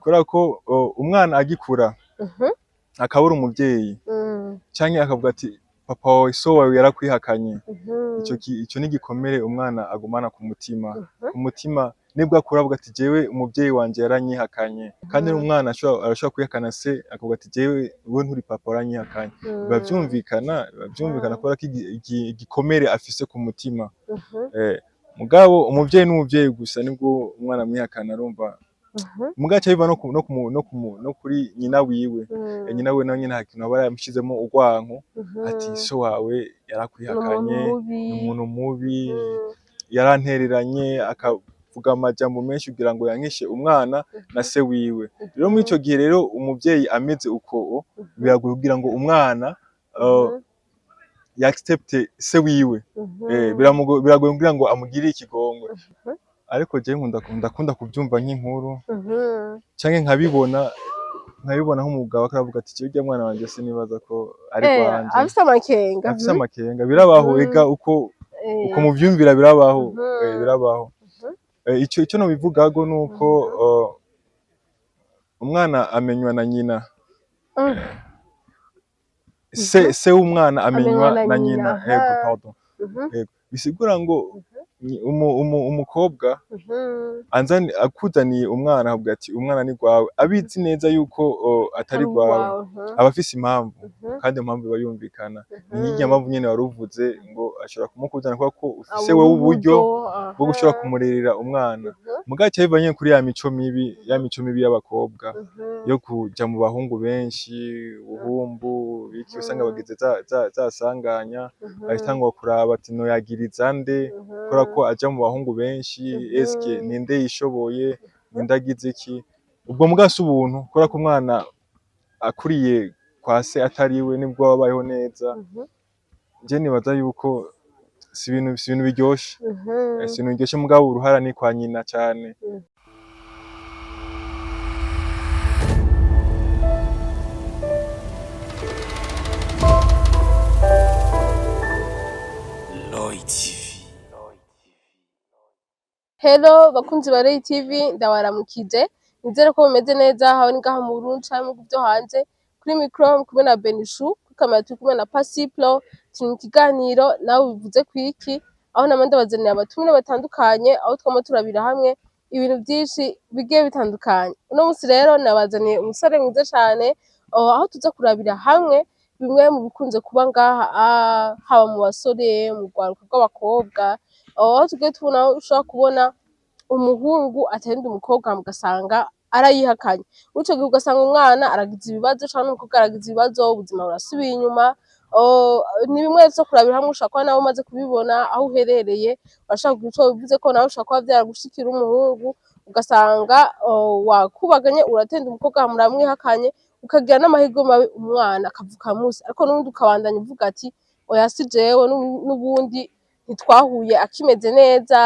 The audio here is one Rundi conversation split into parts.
Kubera ko umwana agikura akabura umuvyeyi canke akavuga ati papa wawe, so wawe yarakwihakanye, ico ni igikomere umwana agumana ku mutima. Ku mutima nibwo akura avuga ati jewe umuvyeyi wanje yaranyihakanye. Kandi n'umwana arashobora kwihakana se, akavuga ati jewe wewe nturi papa, waranyihakanye. Biba vyumvikana kubera ko igikomere afise ku mutima. Mugabo umuvyeyi n'umuvyeyi gusa, nibwo umwana amwihakana, arumva. Mugabo aca biva no kuri nyina wiwe. Nyina wiwe nawe nyene nta kintu aba yaramushizemo urwanko, ati so wawe ni umuntu yarakwihakanye, mubi, ni umuntu mubi, yarantereranye, akavuga amajambo menshi kugira ngo yankishe umwana na se wiwe. Rero muri ico gihe rero umuvyeyi ameze uko, biragoye kugira ngo umwana y'accepte se wiwe. Biragoye kugira ngo amugirire ikigongwe. Ariko jewe ndakunda kuvyumva nk'inkuru canke nkabibona nk'umugabo akavuga ati jewe urya mwana wanje sinibaza ko ari rwanje. Afise amakenga. Afise amakenga, birabaho. Ega uko uko muvyumvira birabaho. Birabaho. Ico nobivugago nuko umwana amenywa na nyina. Se w'umwana amenywa amenywa na na nyina, nyina. Ego, pardon. Ego, bisigura ngo umukobwa akuzaniye umwana akavuga ati umwana ni gwawe, abizi neza yuko atari ari gwawe, uwawe, aba afise impamvu, kandi iyo mpamvu iba yumvikana. Ni nk'irya mpamvu nyene wari uvuze ngo ashobora kumukuzana kubera ko ufise wewe uburyo bwo gushobora kumurerera umwana. Mugabo aca biva nyene kuri ya mico mibi, ya mico mibi y'abakobwa yo kuja mu bahungu benshi, ubuhumbu biki, usanga bagize za sanganya, ahitangwa kuraba ati noyagiriza nde, kubera ko aja mu bahungu benshi, eske ninde yishoboye, ninde agize iki? Ubwo mugabo si ubuntu, kubera ko umwana akuriye kwa se atariwe, nibwo aba abayeho neza. Je nibaza yuko si ibintu biryoshe. Si ibintu biryoshe, mugabo uruhara ni kwa nyina cane. Lloyd TV. Hello bakunzi ba Ray TV, ndabaramukije, nizere ko mumeze neza aho ni ngaha mu Burundi canke mu bihugu vyo hanze. Kuri micro muri kumwe na Benishu, kuri kamera turi kumwe na Pasiplo. Turi mu kiganiro nawe bivuze kwiki, aho nama ndabazanira abatumire batandukanye, aho twama turabira hamwe ibintu vyinshi bigiye bitandukanye. Uno musi rero nabazaniye umusore mwiza cane, aho tuza kurabira hamwe bimwe mu bikunze kuba ngaha, haba mu basore, mu rwaruka rw'abakobwa, aho tugiye tubona aho ushobora kubona umuhungu atenda umukobwa mugasanga arayihakanye. Muri ico gihe ugasanga umwana aragize ibibazo canke umukobwa aragize ibibazo, ubuzima burasubiye inyuma. Ni bimwe vyo kurabira hamwe. Ushobora kuba nawe umaze kubibona aho uherereye, urashobora kugira ico wibuzeko, nawe ushobora kuba vyaragushikira umuhungu, ugasanga wakubaganye, uratenda umukobwa, muramwihakanye, ukagira n'amahirwe mabi umwana akavuka musi, ariko n'ubundi ukabandanya uvuga ati oya si jewe, n'ubundi ntitwahuye akimeze neza,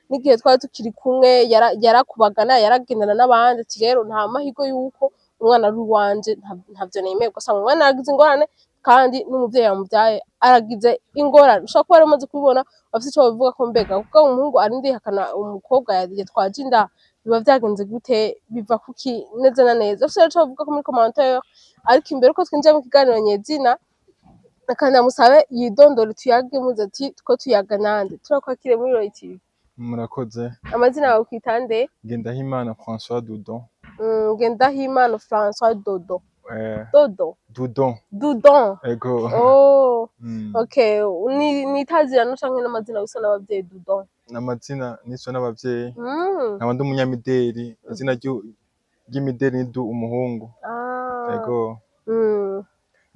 n'igihe twari tukiri kumwe yarakubagana, yaragendana n'abandi, ati rero nta mahirwe yuko umwana ari uwanje, ntavyo nemeye. Ugasanga umwana aragize ingorane kandi n'umuvyeyi yamuvyaye aragize ingorane. Ushobora kuba waramaze kubibona, bafise ico babivuga ko mbega kuko umuhungu arinda yihakana umukobwa yatwaje inda, biba vyagenze gute, biva kuki neza na neza? Ufise ico bavuga ko muri commentaire. Ariko imbere uko twinjira mu kiganiro nyezina, reka ndamusabe yidondore, tuyage muze ati two tuyaga nande. Turakwakiriye muri Royal TV. Murakoze. Amazina yawe ukita nde? Ngendahimana François Dudon. Ngendahimana François Dodo. Dodo. Dudon. Dudon. Ego. Oh. Okay, ni itazirano canke n'amazina wisa n'abavyeyi, Dudon? N'amazina niswe n'abavyeyi. Nkaba ndi umunyamideli, izina ry'imideli ni Du umuhungu. Ego.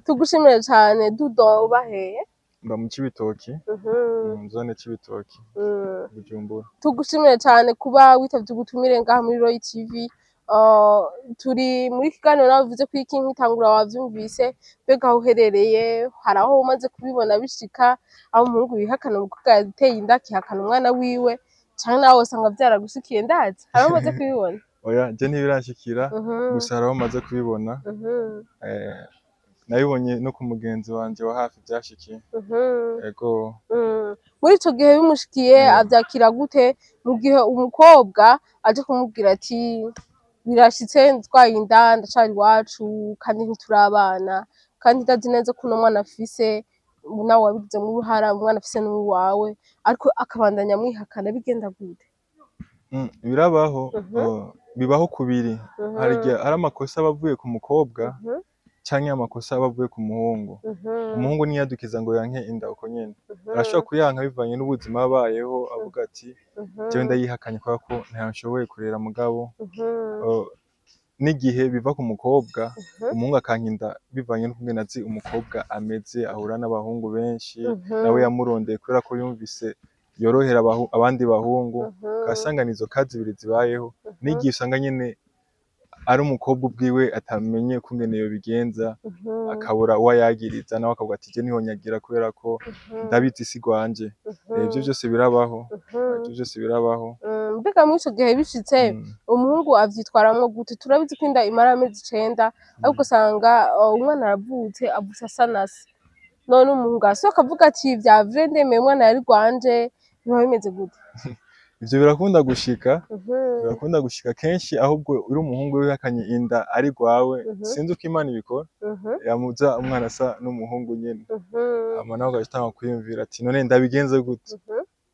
Tugushimire cane Dudon, uba hehe? Mba mu Cibitoki, mu zone Cibitoki, Bujumbura. Tugushimire cane kuba witavye ubutumire ngaha muri Royal TV. Turi muri kiganiro nawe bivuze ko iki nkitangura wavyumvise, mbega aho uherereye hari aho umaze kubibona bishika, aho umuhungu yihakana umukobwa yateye inda, akihakana umwana wiwe, canke nawe wosanga vyaragushikiye, ndazi hari aho umaze kubibona? Oya, je ntibirashikira, gusa hari aho maze kubibona. Nabibonye no ku mugenzi wanje wa hafi vyashikiye. Ego. Muri ico gihe bimushikiye, avyakira gute mu gihe umukobwa aje kumubwira ati Birashitse ntwaye inda, ndacari iwacu kandi ntiturabana, kandi ndazi neza ko uno mwana afise nawe wabigizemwo uruhara, umwana afise n'uwawe, ariko akabandanya amwihakana, bigenda gute? Birabaho, bibaho kubiri. Hari igihe hari amakosa aba avuye ku mukobwa canke amakosa aba avuye ku muhungu. Umuhungu ntiyadukiza ngo yanke inda uko nyene. Arashobora kuyanka bivanye n'ubuzima abayeho, avuga ati: "Jewe ndayihakanye kubera ko ntayo kurera." Mugabo n'igihe biva ku mukobwa, umuhungu akanka inda bivanye n'ukungene azi umukobwa ameze, ahura n'abahungu benshi, nawe yamurondeye kubera ko yumvise yorohera abandi bahungu, ugasanga nizo cas zibiri zibayeho. N'igihe usanga nyene ari umukobwa ubwiwe atamenye ukungene yobigenza, akabura uwo ayagiriza, nawe akavuga ati: "Je nihonyagira kubera ko ndabizi si rwanje." Ivyo vyose birabaho, ivyo vyose birabaho. Mbega muri ico gihe bishitse, umuhungu avyitwaramwo gute? Turabizi ko inda imara amezi 9, ariko ugasanga umwana aravutse, avutse asa na se. None umuhungu arasohoka akavuga ati: "Vya vrai, ndemeye, umwana yari rwanje"? Biba bimeze gute? Ivyo birakunda gushika, birakunda gushika kenshi. Ahubwo uri umuhungu wihakanye inda ari rwawe, sinzi uko Imana ibikora, yamuza umwana asa n'umuhungu nyene, hama nawe ugaca utangura kwiyumvira ati: "None ndabigenze gute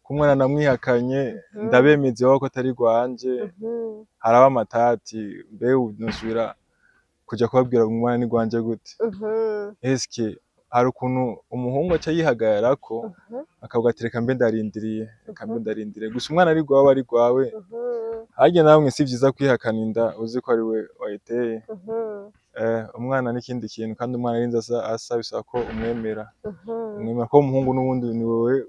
ko umwana namwihakanye, ndabemeza iwabo ko atari rwanje?" Haraba amatati: mbe ubu nosubira kuja kubabwira ngo umwana ni rwanje gute? Eske hari ukuntu umuhungu aca yihagararako, akavuga ati: "Reka mbe ndarindiriye, reka mbe ndarindiriye gusa umwana ari rwawe, ari rwawe." Harya namwe si vyiza kwihakana inda uzi ko ari we wayiteye. Umwana n'ikindi kintu, kandi umwana arinze asa bisaba ko umwemera, umwemera ko umuhungu n'ubundi ni wewe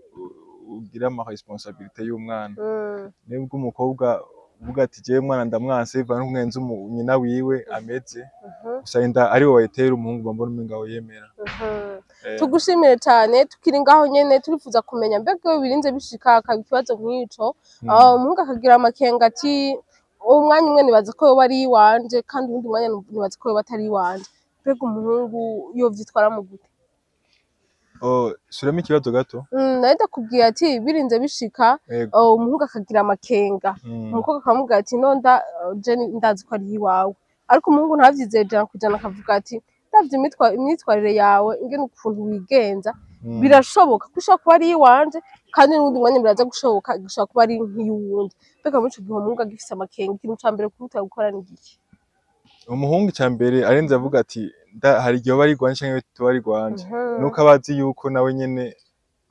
ugira ama responsabilité y'umwana. Nibwo umukobwa uvuga ati: "Jewe mwana ndamwanse," bivanye n'ukungene nzi nyina wiwe ameze, gusa inda ari we wayitera, umuhungu mba mbona umenga woyemera. Tugushimire cane. Tukiri ngaho nyene, turifuza kumenya, mbega iyo birinze bishika hakaba ikibazo nk'ico, umuhungu akagira amakenga ati: "Umwanya umwe nibaza ko yoba ari iwanje, kandi uwundi mwanya nibaza ko yoba atari iwanje", mbega umuhungu yovyitwaramwo gute? Oh, subiramo ikibazo gato. Nari ndakubwiye ati birinze bishika, umuhungu akagira amakenga, umukobwa akamubwira ati: "No nda je ndazi ko ari iwawe", ariko umuhungu ntavyizere 100%, akavuga ati: "Ndavye imyitwarire yawe, ingene ukuntu wigenza, birashoboka ko ishobora kuba ari iwanje, kandi n'uwundi mwanya biraza gushoboka igashobora kuba ari nk'iy'uwundi." Mbega muri ico gihe umuhungu agifise amakenga, ikintu ca mbere kwihutira gukora ni igiki? Umuhungu ica mbere arenze avuga ati hari igihe yoba ari rwanje canke itoba ari rwanje, nuko aba azi yuko nawe nyene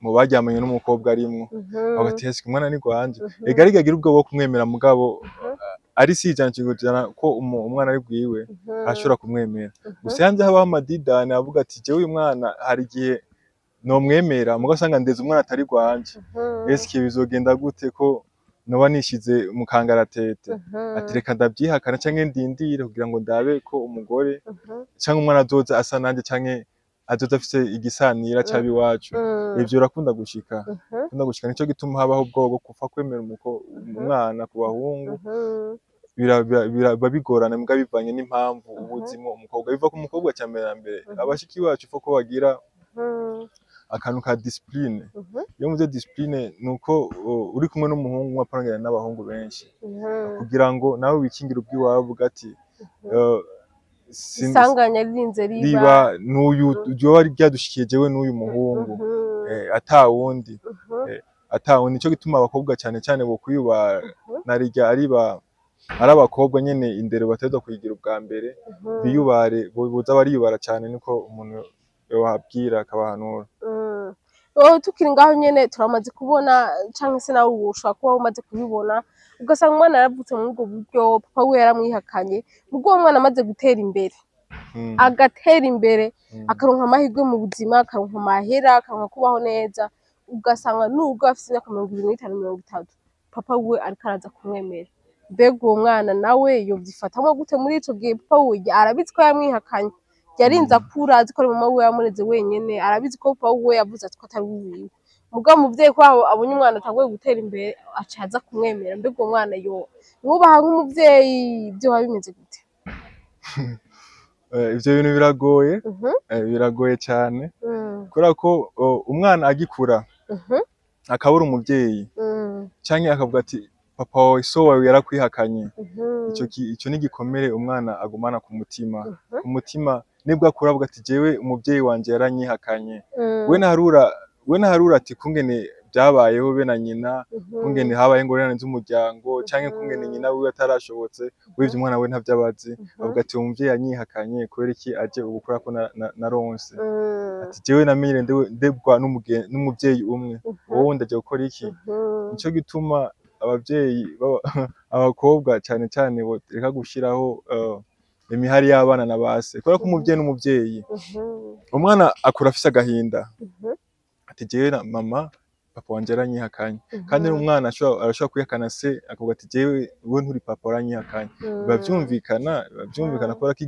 mu baryamanye n'umukobwa arimwo, avuga ati: "Ese umwana ni rwanje?" Ega ariko agira ubwoba bwo kumwemera, mugabo ari si 100% ko umwana ari bwiwe, arashobora kumwemera. Gusa hanze habaho amadidane, avuga ati: "Jewe uyu mwana hari igihe nomwemera, mugabo usanga ndeze umwana atari rwanje. Eske bizogenda gute ko noba nishize mu kangaratete?" Ati: "Reka ndavyihakana canke ndindire kugira ngo ndabe ko umugore canke umwana azoza asa nanje, canke azoza afise igisanira c'abiwacu." Ivyo birakunda gushika, birakunda gushika. Nico gituma habaho ubwoba bwo gupfa kwemera umwana ku bahungu. Biba bigorana, muga bivanye n'impamvu ubuzima umukobwa, biva ku mukobwa ca mbere na mbere. Abashiki bacu faut ko bagira akantu ka discipline. Iyo mvuze discipline, nuko uri kumwe n'umuhungu mwapangana n'abahungu benshi, kugira ngo nawe wikingire ubwiwawe, uvuga ati isanganya ririnze riba, riba n'uyu ryoba ryadushikiye jewe n'uyu muhungu, ata wundi, ata wundi. Nico gituma abakobwa cane cane bokwiyubaha, narirya ari abakobwa nyene indero bategerezwa kuyigira ubwa mbere, biyubare, boza bariyubara cane, niko umuntu yobabwira akabahanura. Oh, tukiri ngaho nyene, turamaze kubona, canke se nawe ushobora kuba umaze kubibona, ugasanga umwana yaravutse muri ubwo buryo, papa wiwe yaramwihakanye, muga uwo mwana amaze gutera imbere, agatera imbere, akaronka amahirwe mu buzima, akaronka amahera, akaronka kubaho neza, ugasanga nubwo afise imyaka 25, 30, papa wiwe ariko araza kumwemera. Mbega uwo mwana nawe yovyifatamwo gute muri ico gihe? Papa wiwe arabizi ko yamwihakanye, yarinze akura azi ko ari mama wiwe yamureze wenyene, arabizi ko papa wiwe yavuze ati ko atari uwiwe, mugabo umuvyeyi ko abonye umwana atanguye gutera imbere, aca aza kumwemera. Mbega uwo mwana yo mwubaha nk'umuvyeyi, vyoba bimeze gute? Ivyo bintu biragoye, biragoye cane, kubera ko umwana agikura akabura umuvyeyi, canke akavuga ati Papa wawe, so wawe yarakwihakanye. Ico ni igikomere umwana agumana ku mutima. Ku mutima, nibwo akura avuga ati: "Jewe umuvyeyi wanje yaranyihakanye." We naharura ati kungene vyabayeho be na nyina, kungene habaye ingorane z'umuryango, canke kungene nyina wiwe atarashobotse. We ivyo umwana we ntavyo abazi. Avuga ati: "Uwo muvyeyi yanyihakanye kubera iki? Aje ubu kubera ko naronse." Ati: "Jewe namenyere ndebwa n'umuvyeyi umwe, wowe wundi aje gukora iki?" Nico gituma abavyeyi abakobwa cane cane boreka gushiraho imihari y'abana na base, kubera ko umuvyeyi n'umuvyeyi. Umwana akura afise agahinda, ati: "Jewe na mama, papa wanje yaranyihakanye." Kandi n'umwana arashobora kwihakana se, akavuga ati: "Jewe wewe nturi papa, waranyihakanye." Biba vyumvikana kubera ko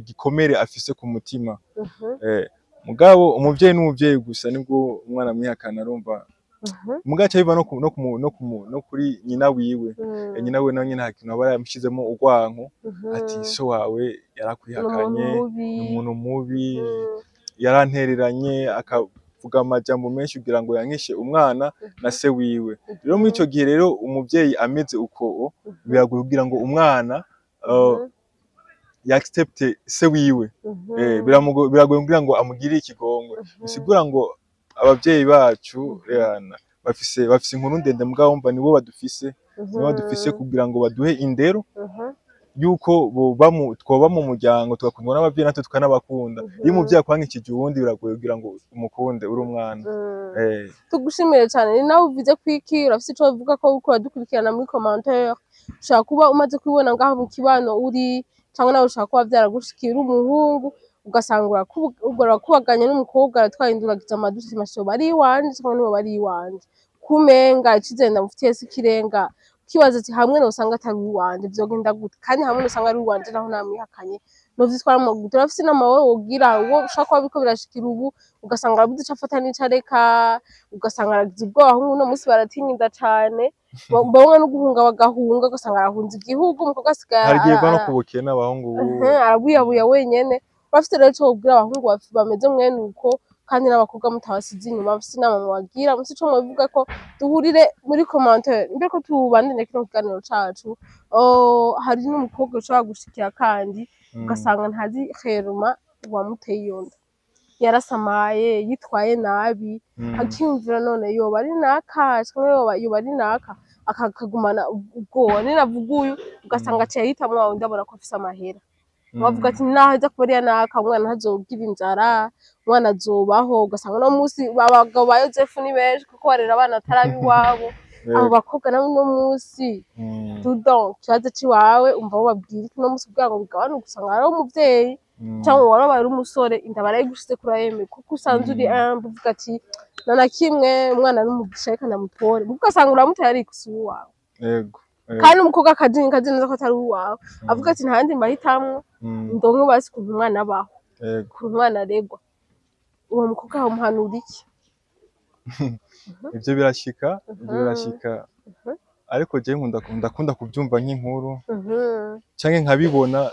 igikomere afise ku mutima. Mugabo umuvyeyi n'umuvyeyi gusa, nibwo umwana amwihakana, arumva. Mugabo aca biva no kuri nyina wiwe. Nyina wiwe nawe nyene nta kintu aba yaramushizemo urwanko, ati: "So wawe yarakwihakanye, ni umuntu mubi." Ni umuntu mubi, yarantereranye, akavuga amajambo menshi kugira ngo yankishe umwana na se wiwe. Rero muri ico gihe rero umuvyeyi ameze uko, biragoye kugira ngo umwana y'accepte se wiwe. Biragoye kugira ngo amugirire ikigongwe. Bisigura ngo abavyeyi bacu yana, bafise inkuru ndende, mugabo wumva nibo badufise kugira ngo baduhe indero yuko twoba mu muryango tugakundwa n'abavyeyi, natwe tukanabakunda. Iyo umuvyeyi akwankishije uwundi, biragoye kugira ngo umukunde uri umwana. Tugushimire cyane. Ni nawe uvuze ko iki urafise ico uvuga ko uriko uradukurikirana muri commentaire. Ushobora kuba umaze kubibona ngaho mu kibano uri, cyangwa nawe ushobora kuba vyaragushikiye uri umuhungu, ugasanga urakubaganye n'umukobwa, aratwaye induragiza amadushi mashoba ari iwanje cyangwa niwe bari iwanje, kumenga icizere ndamufitiye si ikirenga. Ukibaza ati: "Hamwe nosanga atari uwanje vyogenda gute? Kandi hamwe nosanga ari uwanje naho namwihakanye, novyitwaramwo gute?" Urafise inama wowe wogira uwo ushobora kuba biriko birashikira ubu, ugasanga arabuze ico afata n'ico areka, ugasanga aragize ubwoba? Abahungu uno munsi baratinya inda cane, bamwe no guhunga bagahunga, ugasanga arahunze igihugu, umukobwa asigaye Hari igihe biva no ku bukene, abahungu ubu. Arabuyabuya wenyene. Urafise rero ico wobwira abahungu bameze mwene uko, kandi n'abakobwa mutabasize inyuma, bafise inama mubagira, mufise ico mwobivuga ko, duhurire muri commentaire. Mbere ko tubandanya kino kiganiro cacu, hari n'umukobwa ushobora gushikira kandi ugasanga ntazi heruma uwamuteye iyo nda, yarasamaye, yitwaye nabi, akiyumvira: "None yoba ari naka canke yoba ari naka?" Akagumana ubwoba, ninavuga uyu, ugasanga aciye ahitamwo wa wundi abona ko afise amahera. Bavuga ati: "Naho aza kuba ariya naka, umwana ntazogira inzara, umwana azobaho." Ugasanga uno munsi abagabo ba Yozefu ni benshi, kuko barera abana atari ab'iwabo. Abo bakobwa nabo uno munsi, dudon ikibazo c'iwawe, umva bo babwira iki uno munsi kugira ngo bigabanuke? Usanga hariho umuvyeyi cyangwa warabaye uri umusore, inda barayigushize kurayemera kuko usanzwe uri humble, uvuga ati: "Nta na kimwe, umwana n'umugisha, reka ndamutore." Ugasanga uramuteye ariko si uwawe. Yego. Yego. Kandi umukobwa akazinga azi neza ko atari uwawe, avuga ati: "Nta yandi mahitamwo, ndonke basi ukuntu umwana abaho, ukuntu umwana aregwa." Uwo mukobwa bamuhanura iki? Ivyo birashika, ivyo birashika, ariko jewe ndakunda kuvyumva nk'inkuru canke nkabibona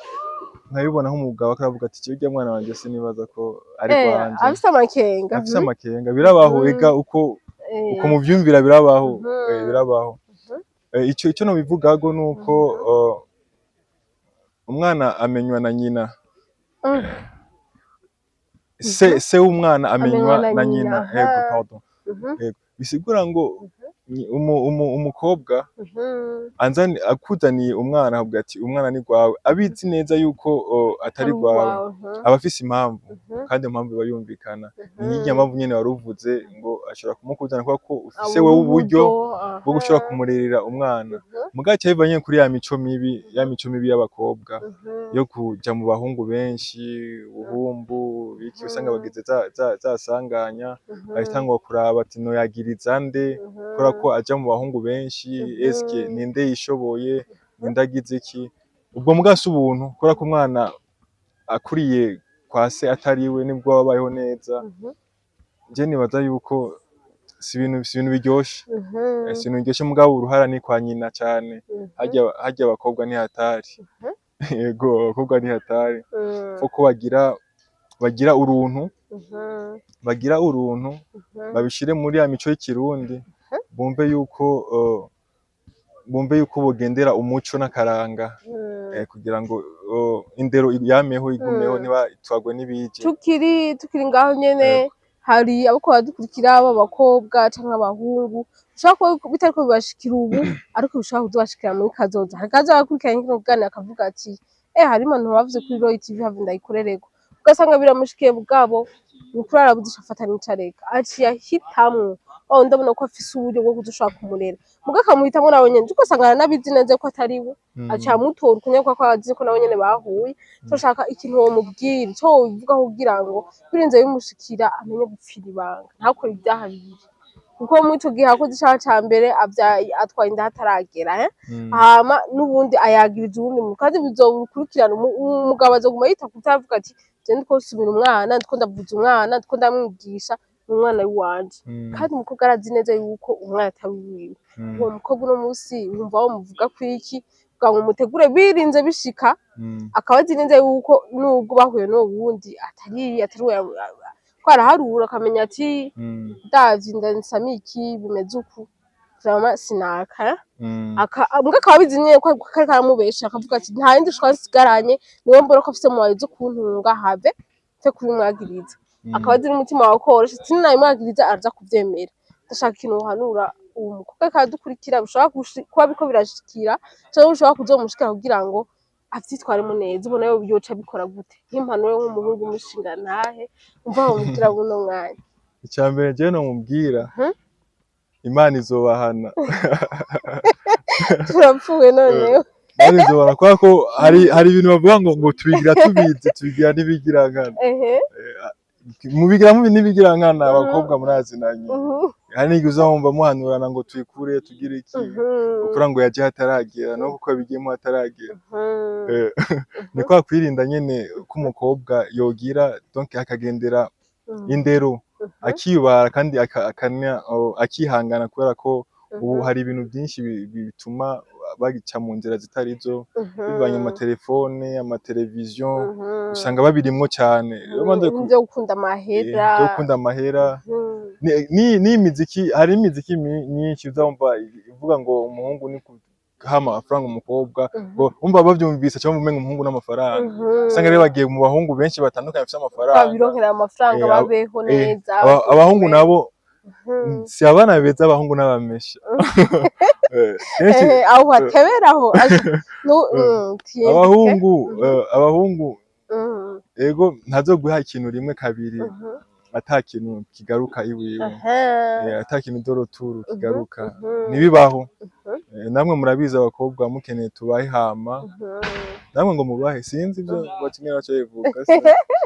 nk'umugabo akavuga ati: "Jewe urya mwana wanje sinibaza ko ari rwanje." Afise amakenga. Afise amakenga, birabaho. Ega uko uko muvyumvira birabaho. Birabaho. Ico nobivugago nuko umwana amenywa na nyina. Se w'umwana amenywa amenywa na na nyina, nyina. Yego, pardon. Yego, bisigura ngo umukobwa akuzaniye umwana akavuga ati: "Umwana ni gwawe," abizi neza yuko atari gwawe, aba afise impamvu, kandi iyo mpamvu iba yumvikana. Ni nk'irya mpamvu nyene wari uvuze ngo ashobora kumukuzana kubera ko ufise wewe uburyo bwo gushobora kumurerera umwana. Mugabo aca biva nyene kuri ya mico mibi, ya mico mibi y'abakobwa yo kuja mu bahungu benshi, ubuhumbu biki, usanga bagize za sanganya, ahitangwa kuraba ati: "Noyagiriza nde kubera ko aja mu bahungu benshi? Eske ninde yishoboye? Ninde agize iki?" Ubwo muga si ubuntu, kubera ko umwana akuriye kwa se atariwe, nibwo aba abayeho neza. Je nibaza yuko si ibintu biryoshe. Si ibintu biryoshe, mugabo uruhara ni kwa nyina cane. Harya abakobwa ni hatari. Yego, abakobwa ni hatari, kuko bagira uruntu, bagira uruntu, babishire muri ya mico y'ikirundi, bumve yuko Bumve yuko bogendera umuco n'akaranga, kugira ngo indero yameho, igumeho, ntibatwagwe n'ibije. Tukiri ngaho nyene, hari abako baradukurikira, b'abakobwa canke abahungu, bishobora kuba bitariko bibashikira ubu, ariko bishobora kuzobashikira muri kazoza. Hari kazoza akurikiranye kino kiganiro akavuga ati: "Hari impanuro bavuze kuri Roy TV, have ndayikorereko." Ugasanga biramushikiye, bugabo ni ukuri arabuze ico afata n'ico areka, aciye ahitamwo wa wundi abona ko afise uburyo bwo kuzoshobora kumurera, muga akamuhitamwo nawe nyene, ugasanga aranabizi neza ko atari we. Aca amutora uko nyene, kuko azi ko nawe nyene bahuye. Turashaka ikintu womubwira, ico wobivugaho, kugira ngo birinze bimushikira amenye gupfira ibanga, ntakore ivyaha bibiri, kuko muri ico gihe akoze icaha ca mbere, atwaye inda hataragera, eh? Hama n'ubundi ayagiriza uwundi muntu, kandi bizokurikirana. Umugabo azoguma yita kuvyo, avuga ati: "Je ndiko nsumira umwana, ndiko ndavuza umwana, ndiko ndamwigisha, ni umwana w'iwanje." Kandi umukobwa arazi neza yuko umwana atari uwiwe. Uwo mukobwa uno musi wumva womuvuga kwiki, kugira ngo umutegure birinze bishika, akaba azi neza yuko nubwo bahuye n'uwo wundi atari we, ko araharura akamenya ati: "Ndavye inda nsamiye iki, bimeze uku, vraiment sinaka." Mbwa akaba abizi nyene ko kariko aramubesha, akavuga ati: "Nta yindi choix nsigaranye, niwe mbona ko afise moyens zo kuntunga, have mfe kubimwagiriza." Akaba azi n'umutima wawe ko woroshe, ati: "Ninabimwagiriza araza kuvyemera." Ndashaka ikintu wohanura uwo mukobwa ariko aradukurikira, bishobora kuba biriko birashikira canke bishobora kuzomushikira, kugira ngo avyitwaremo neza. Ubona yoca abikora gute, nk'impanuro nk'umuhungu w'umushingantahe, umva womubwira buno mwanya? Icya mbere jewe nomubwira, Imana izobahana. Turapfuye noneho. Imana izobahana, kubera ko hari ibintu bavuga ngo tubigira tubizi, tubigira n'ibigirankana. Mubigira mubi n'ibigirankana. Abakobwa murazinanye. Hari n'igihe uzamwumva muhanurana ngo tuyikure, tugire iki, ukura ngo yaje hataragera, no kuko yabigiyemo hataragera. Ni kwa kwirinda nyene k'umukobwa yogira, donc akagendera indero, akiyubara, kandi akihangana, kubera ko ubu hari ibintu byinshi bituma bagica mu nzira zitari zo, bivanye amatelefone, amateleviziyo, usanga babirimwo cyane. Rero maze Ibintu vyo gukunda amahera. Byo gukunda amahera. Ni imiziki, hari imiziki myinshi uzumva ivuga ngo umuhungu ni guha amafaranga umukobwa, ngo umva bavyumvise cyangwa umenga umuhungu n'amafaranga. Usanga rero bagiye mu bahungu benshi batandukanye bafise amafaranga, babironkera amafaranga, babeho neza. Abahungu nabo si abana beza, abahungu n'abamesha. Kenshi Aho hateberaho tiye. Abahungu, abahungu, ego, ntazoguha ikintu rimwe kabiri ata kintu kigaruka iwiwe. Ata kintu doroturu kigaruka, ntibibaho. Namwe murabizi, abakobwa mukeneye tubahe, hama namwe ngo mubahe, sinzi ibyo bakenera baca bivuga,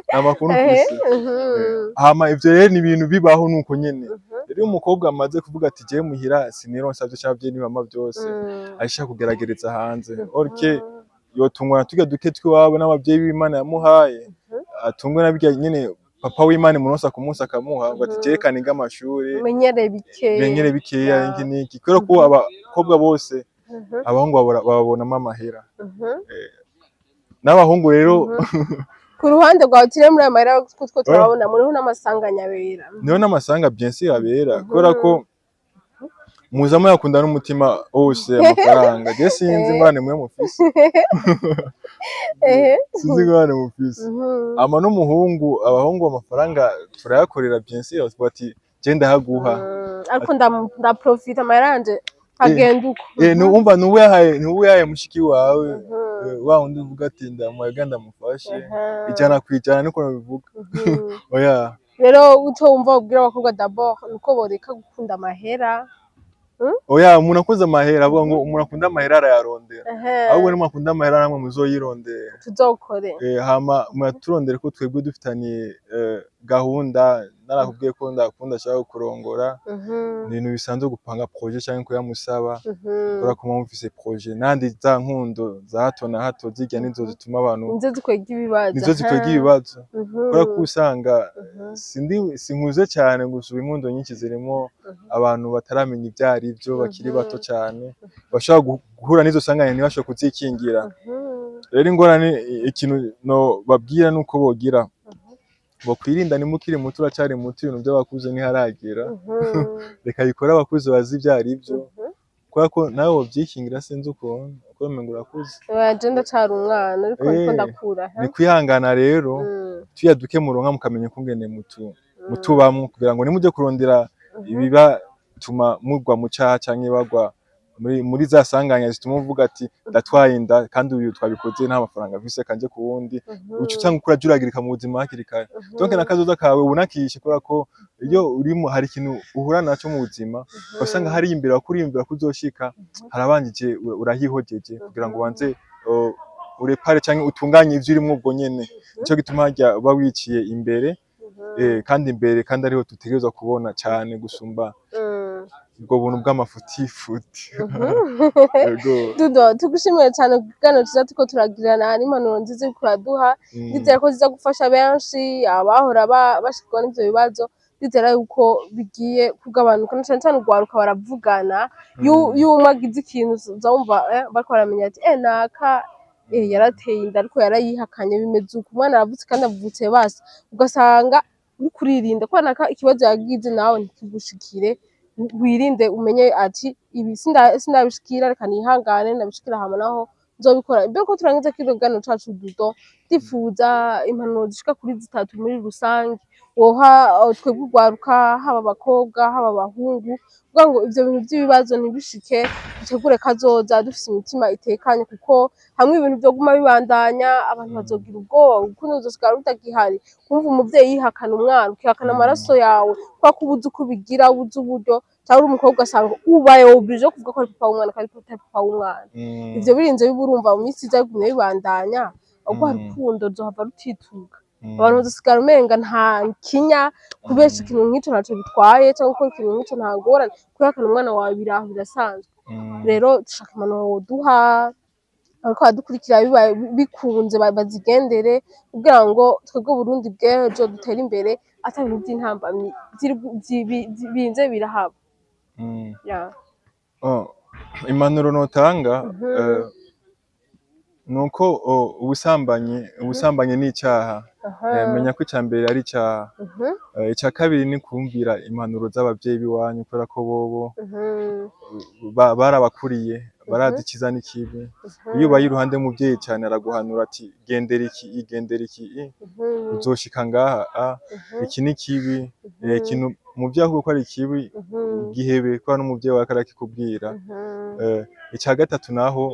nta makuru mfise. Hama ivyo rero ni ibintu bibaho nuko nyene. Rero iyo umukobwa amaze kuvuga ati: "Jewe muhira sinironsa vyo canke nibama vyose", ashaka kugeragereza hanze, orke yotungwa na turya duke tw'iwabo n'abavyeyi b'Imana yamuhaye, atungwe na birya nyene papa w'Imana imuronsa ku munsi, akamuha ngo ati: "Jewe niga amashuri, menyere bike." Menyere bikeya, iki n'iki, kubera ko abakobwa bose, abahungu bababonamo amahera. N'abahungu rero Ku ruhande rwawe, tire muri ayo mahera kutwo turabona muriho n'amasanganya abera. Niho n'amasanga bien sûr abera, kubera ko muza muyakunda n'umutima wose amafaranga. Je sinzi ingorane mwe mufise, sinzi ingorane mufise. Ama n'umuhungu, abahungu amafaranga turayakorera bien sûr, tuvuga ati: "Je ndahaguha." Ariko ndaprofita amahera yanje agenda uko. Nuwumva nubu yahaye mushiki wawe, wa wundi uvuga ati: "Ndamuhaye, ndamufashe 100%", niko nabivuga. Oya. Rero uco wumva wobwira abakobwa d'abord nuko boreka gukunda amahera. Oya, umuntu akoze amahera, avuga ngo umuntu akunda amahera arayarondera. Ahubwo nimwe akunda amahera, namwe muzoyirondera. Tuzokore. Hama muraturondere, ko twebwe dufitaniye gahunda, narakubwiye ko ndakunda, ashaka kurongora. Ni ibintu bisanzwe gupanga projet canke kuyamusaba, kubera ko muba mufise projet. Nandi za nkundo za hato na hato zirya nizo zituma abantu Nizo zikwega ibibazo. Nizo zikwega ibibazo, kubera ko usanga sindi sinkuze cyane gusa, ubu inkundo nyinshi zirimo abantu bataramenya ibyo ari byo, bakiri bato cyane, bashobora guhura n'izo sanganya ntibashobore kuzikingira. Rero ingorane, ikintu no babwira nuko bogira bokwirinda, ni mukiri muto, uracyari muto, ibintu by'abakuze ntiharagera. Reka bikore abakuze bazi ibyo ari byo. Kubera ko nawe wovyikingira, sinzi ukuntu, kuko umengo urakuze. Oya, je ndacari umwana, ariko ndiko ndakura ha? Ni kwihangana rero, tuya duke muronka mukamenya ukungene mutubamwo, kugira ngo nimuje kurondera ibibatuma mugwa mu caha canke bagwa muri za sanganya zituma uvuga ati ndatwaye inda, kandi uyu twabikoze nta mafaranga afise, kanje ku wundi, uca usanga uko urajuragirika mu buzima hakiri kare. Donc nakazoza kawe ubunakishe, kubera ko iyo urimo hari ikintu uhura naco mu buzima, ugasanga hari imbere wakuriyumvira ko uzoshika, harabanjije urahihojeje kugira ngo ubanze urepare canke utunganye ivyo urimwo ubwo nyene. Nico gituma harya uba wiciye imbere, kandi imbere kandi ariho dutegerezwa kubona cane gusumba ubwo buntu bw'amafutifuti. Yego. Dudo, tugushimiye cyane ku kiganiro cyiza turiko turagirana n'impanuro nziza uriko uraduha. Ndizera ko ziza gufasha benshi abahora bashikirwa n'ivyo bibazo. Ndizera yuko bigiye kugabanuka, na cane cane urwaruka baravugana. Iyo umwe agize ikintu, uza wumva bariko baramenya ati naka yarateye inda ariko yarayihakanye, bimeze uku, umwana aravutse kandi avutse basa. Ugasanga uriko uririnda ko naka ikibazo yagize nawe ntikigushikire, wirinde, umenye ati ibi sindabishikira, reka nihangane ndabishikira hama naho nzobikora. Imbere ko turangiza kino kiganiro cacu, Dudo, ndifuza impanuro zishika kuri zitatu muri rusange woha twebwe urwaruka, haba abakobwa haba abahungu, kugira ngo ivyo bintu vy'ibibazo ntibishike, dutegure kazoza dufise imitima itekanye, kuko hamwe ibintu vyoguma bibandanya, abantu bazogira ubwoba, urukundo ruzosigara rutagihari. Kumva umuvyeyi yihakana umwana, ukihakana amaraso yawe kubera ko ubuze uko ubigira, ubuze uburyo, canke uri umukobwa ugasanga ubaye obligé kuvuga ko ari papa w'umwana kandi atari papa w'umwana. Ivyo birinze biba, urumva mu minsi iza bigumye bibandanya, urwa rukundo ruzohava rutituka, abantu bazosigara umenga nta kinya kubesha ikintu nk'ico ntaco bitwaye, canke gukora ikintu nk'ico nta ngorane, kwihakana umwana wawe biraho birasanzwe. Rero dushaka impanuro woduha bariko baradukurikira, bibaye bikunze bazigendere, kugira ngo twebwe Burundi bw'ejo dutere imbere ata bintu vy'intambamyi birinze birahaba. Yeah. Oh, impanuro notanga nuko ubusambanyi ni icaha. Menya ko ica mbere ari icaha. Ica kabiri ni kumvira impanuro z'abavyeyi biwanyu, kubera ko bobo barabakuriye, barazi iciza n'ikibi. Iyo ubaye iruhande y'umuvyeyi cane, araguhanura ati gendera iki, igendera iki, uzoshika ngaha, iki ni kibi. Ikintu umuvyeyi akubwiye ko ari kibi, gihebe, kubera n'umuvyeyi wawe arakikubwira. Ica gatatu naho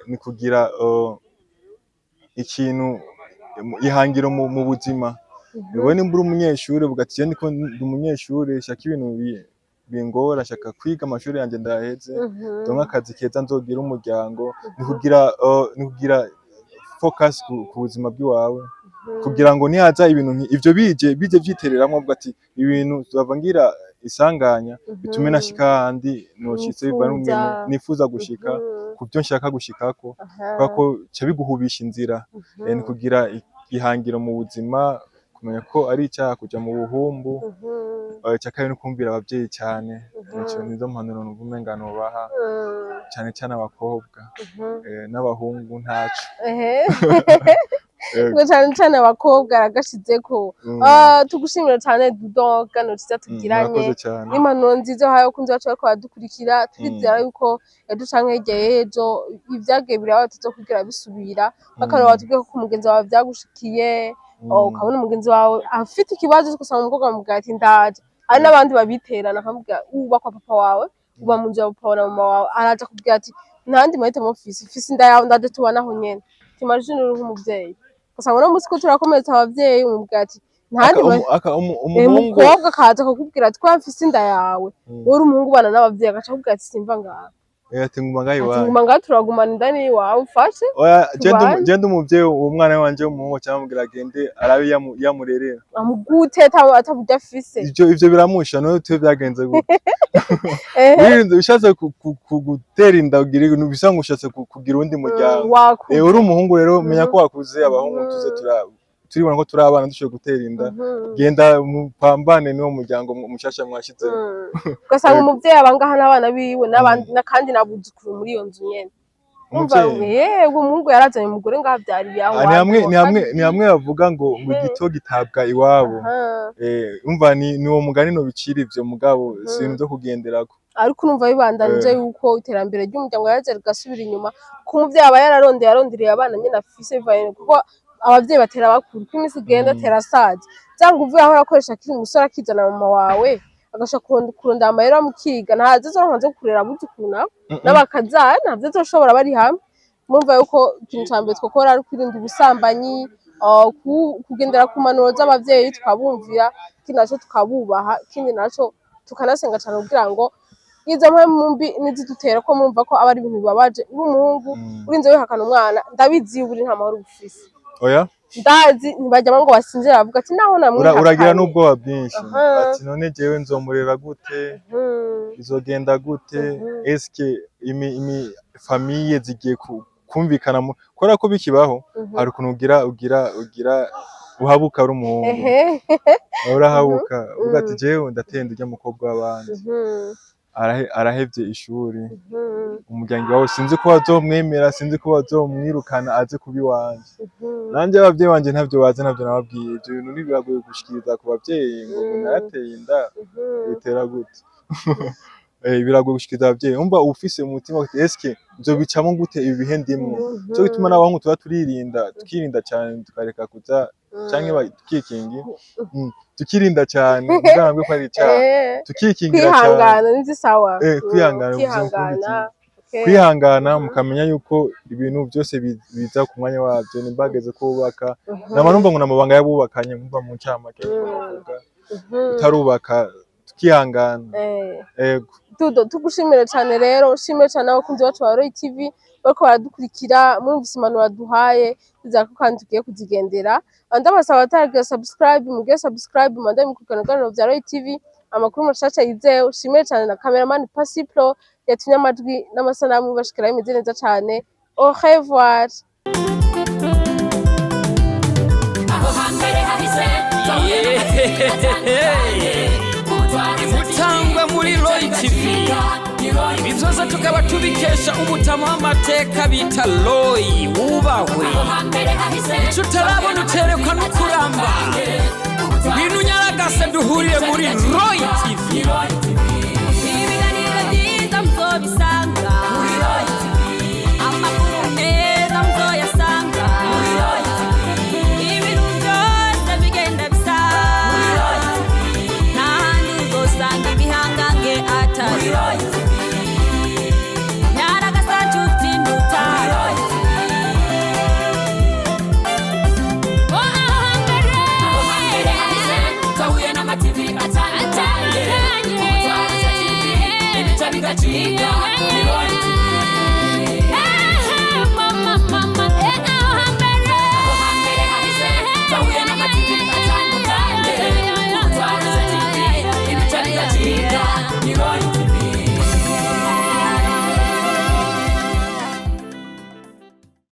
ni kugira ikintu ihangiro mu buzima. Wewe nimba uri umunyeshure, uvuga ati je ndiko ndi umunyeshure, shaka ibintu bingora, shaka kwiga amashuri yanje ndayaheze, ndonke akazi keza, nzogira umuryango. Ni kugira focus ku buzima bw'iwawe, kugira ngo nihaza ibintu ivyo bije vyitereramwo, uvuga ati ibintu nzova ngira isanganya bitume nashika hahandi noshitse, biva Nifuza. n'ibintu nifuza gushika, ku vyo nshaka gushikako, kubera ko ca biguhubisha inzira. Ni kugira ihangiro mu buzima, kumenya ko ari icaha kuja mu buhumbu. Ica kabiri ni kumvira abavyeyi cane. Ico nizo mpanuro numva umenga nobaha, cane cane abakobwa, n'abahungu ntaco. Ngo cane cane abakobwa aragashizeko. Tugushimira cane Dudo, kiganiro ciza tugiranye Murakoze cane. n'impanuro nziza uhaye abakunzi bacu bariko baradukurikira. Turizera yuko ejo canke hirya y'ejo ivyagiye biraba tuzokwigira bisubira. Nk'akarorero, watubwiye ko ku mugenzi wawe vyagushikiye, ukabona umugenzi wawe afite ikibazo, ugasanga umukobwa amubwira ati ndaje. Hari n'abandi babiterana, akamubwira uba kwa papa wawe, uba mu nzu ya papa wawe na mama wawe, araja akubwira ati nta yandi mahitamo mfise inda yawe, ndaje tubane aho nyene. T'imagine uri nk'umuvyeyi, ugasanga uno munsi ko turakomeretsa abavyeyi, umubwira ati nta yandi Umuhungu umukobwa akaza akakubwira ati ko mfise inda yawe, wowe uri umuhungu ubana n'abavyeyi, agaca akubwira ati simva ngaha. Ati nguma ngaha Ati iwanyu. Nguma ngaha, turagumana, inda ni iwawe, umfashe Oya, tubane. Je ndi umuvyeyi, uwo mwana wanje w'umuhungu cyamubwira agende arabe yamurerera. Amugute ataburyo afise? Ivyo biramusha none tuwe byagenze gute? Wirinze ushatse gutera inda, ugira ibintu bisa ngo ushatse kugira uwundi muryango. Wakuze. Uri umuhungu rero, menya ko wakuze. Abahungu tuze turibona ko turi abana dushoboye gutera inda. Genda mupambane n'uwo muryango mushasha mwashizeho. Ugasanga umuvyeyi aba ngaha n'abana biwe n'abandi kandi n'abuzukuru muri iyo nzu nyene. Umva, Umuvyeyi yego, umuhungu yarazanye umugore ngaha avyariye aho. Ah, ni hamwe bavuga ngo igito gitabwa iwabo. Umva, ni uwo mugani no bicira ivyo, mugabo si ibintu vyo kugenderako. Ariko urumva bibandanije yuko iterambere ry'umuryango yaje rigasubira inyuma, ko umuvyeyi aba yararondeye, arondereye abana nyene afise, bivanye kuko abavyeyi batera bakura, uko iminsi igenda atera asaza, za nguvu yahora akoresha akiri umusore akizana mama wawe, agasha kurondera amahera mukiga, ntazo azoronka zo kurera abuzukuru nabo n'abakazana, ntavyo azoshobora bari hamwe. Murumva yuko ikintu ca mbere twokora ari kwirinda ubusambanyi, kugendera ku mpanuro z'abavyeyi, tukabumvira, ikindi naco tukabubaha, ikindi naco tukanasenga cane kugira ngo izo mpwemu mbi nizidutera, ko murumva ko aba ari ibintu bibabaje. Uri umuhungu urinze wihakana umwana, ndabizi iyo uri nta mahoro uba ufise. Oya. Ndazi ntibajyamo ngo basinzire, bavuga ati naho namwihakanye. Uragira n'ubwoba bwinshi, ati none jewe nzomurera gute, bizogenda gute? Eske imi famille zigiye kumvikana kubera ko bikibaho, hari ukuntu ugira uhabuka ari umuhungu, urahabuka uvuga ati jewe ndatenda urya mukobwa w'abandi, arahevye ishuri, umuryango wawe sinzi ko bazomwemera, sinzi ko bazomwirukana aze kuba iwanje. Nanje abavyeyi banje ntavyo bazi, ntavyo nababwiye. Ivyo bintu ntibiragoye gushikiriza ku bavyeyi ngo narateye inda, bitera gute? Biragoye gushikiriza abavyeyi. Umva ufise umutima uti eske nzobicamo gute ibi bihe ndimwo? Nico gituma n'abahungu tuba turirinda, tukirinda cane, tukareka kuza canke tukikingira, tukirinda cane, mugambwe ko ari icaha, tukikingira cane. Kwihangana nivyo, sawa. Kwihangana, bivuze kwihangana, okay. Kwihangana, mukamenya yuko ibintu byose biza ku mwanya wabyo, nimbageze ko wubaka. Nama numva ngo namabanga y'abubakanye, mumva mu ncamake bavuga, utarubaka tukihangana. Ego. Dudo, tugushimire cyane rero, ushimire cyane abakunzi bacu ba Roy TV bariko baradukurikira. Mwumvise impanuro baduhaye, twizera ko kandi tugiye kuzigendera. Ndabasaba abataragira subscribe, mugire subscribe, mubandanye mukurikirana ibiganiro vya Roy TV, amakuru mashasha yizewe. Ushimire cyane na cameraman Pasiplo yatumye amajwi n'amasanamu bashikira bimeze neza cyane. Au revoir. Aho hambere hahise. Imutangwa muri Roy TV, ibi byose tukaba tubikesha umutama w'amateka bita Roy wubahwe. Icyo utarabona uterekwa no kuramba. Ngwino unyaragase duhurire muri Roy.